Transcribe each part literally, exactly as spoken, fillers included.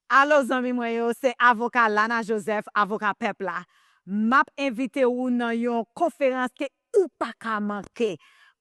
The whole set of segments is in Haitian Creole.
Alo zanmi mwen yo, se avoka Lana Joseph, avoka pèp la. M ap envite ou nan yon konferans ke ou pa ka manke.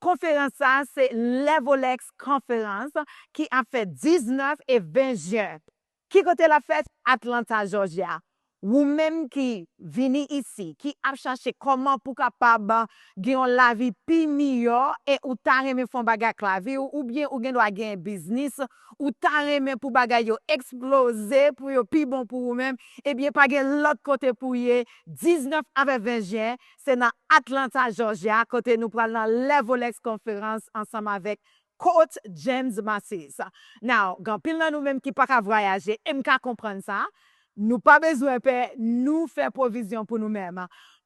Konferans sa se Levolex Conference ki ap fèt diznèf e ven jen. Ki kote l ap fèt? Atlanta, Georgia. Ou menm ki vini isi, ki ap chache kòman pou kapab gen yon lavi pi miyò e ou ta renmen fè yon bagay ak lavi w, oubyen ou gen dwa gen biznis, ou ta renmen pou bagay yo eksploze, pou yo pi bon pou ou menm, ebyen pa gen lòt kote pou w ye. Diznèf avèk ven jen, se nan Atlanta, Georgia, kote nou pral nan Levolex Conference ansanm avèk Coach James Massis. Now, gen anpil nan nou menm ki pa ka vwayaje, e m ka konprann sa. Nou pa bezwen pè, nou fè pwovizyon pou nou menm.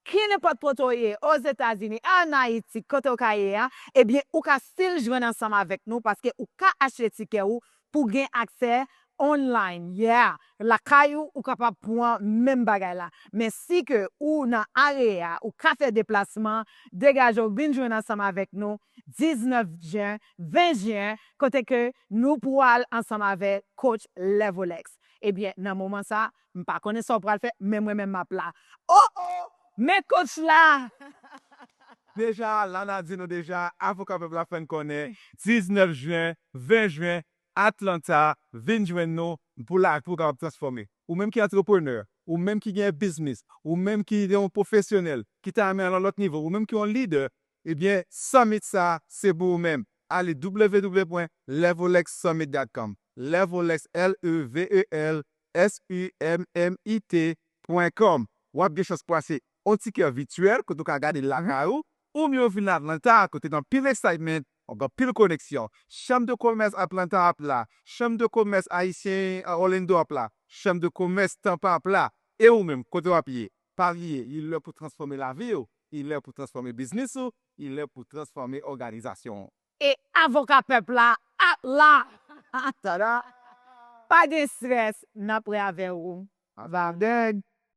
Ki nenpòt kote w ye, Ozetazini, ann Ayiti, kote w ka ye a, ebyen, ou ka still jwenn ansanm avèk nou paske ou ka achte tikè ou pou gen aksè online. Yeah, lakay ou, ou kapab pran menm bagay la. Men si ke ou nan area, ou ka fè deplasman, degaje w vin jwenn ansanm avèk nou diznèf jen, ven jen, kote ke nou pral ansanm avèk coach Levolex. Ebyen, nan moman sa, m pa konnen sa w pral fè, men mwen menm m ap la. Oh, oh! Men coach la! Deja, Lana di nou deja, avoka pèp la fè n konnen, diznèf jen, ven jen, Atlanta, vin jwenn nou pou la, pou w kapab transfòme. Ou menm ki antreprenè, ou menm ki gen biznis, ou menm ki yon pwofesyonèl, ki ta renmen al yon lòt nivo, ou menm ki yon lidè, ebyen, summit sa, se pou ou menm. Ale w w w pwen levolex summit dot com. Levolex, L E V E L S U M M I T pwen com. W ap gen chans pase yon tikè vityèl kote w ka gade lakay ou, oubyen w vin Atlanta, kote gen anpil excitement, gen anpil koneksyon. Chanm de komès Atlanta ap la, chanm de komès ayisyen Orlando ap la, chanm de komès Tampa ap la. E ou menm, kote w ap ye? Pa bliye, li lè pou transfòme lavi w, li lè pou transfòme biznis ou, li lè pou transfòme òganizasyon w. E avoka pèp la ap la! Tada! Pa gen strès, n ap prè avè ou. Avadèg!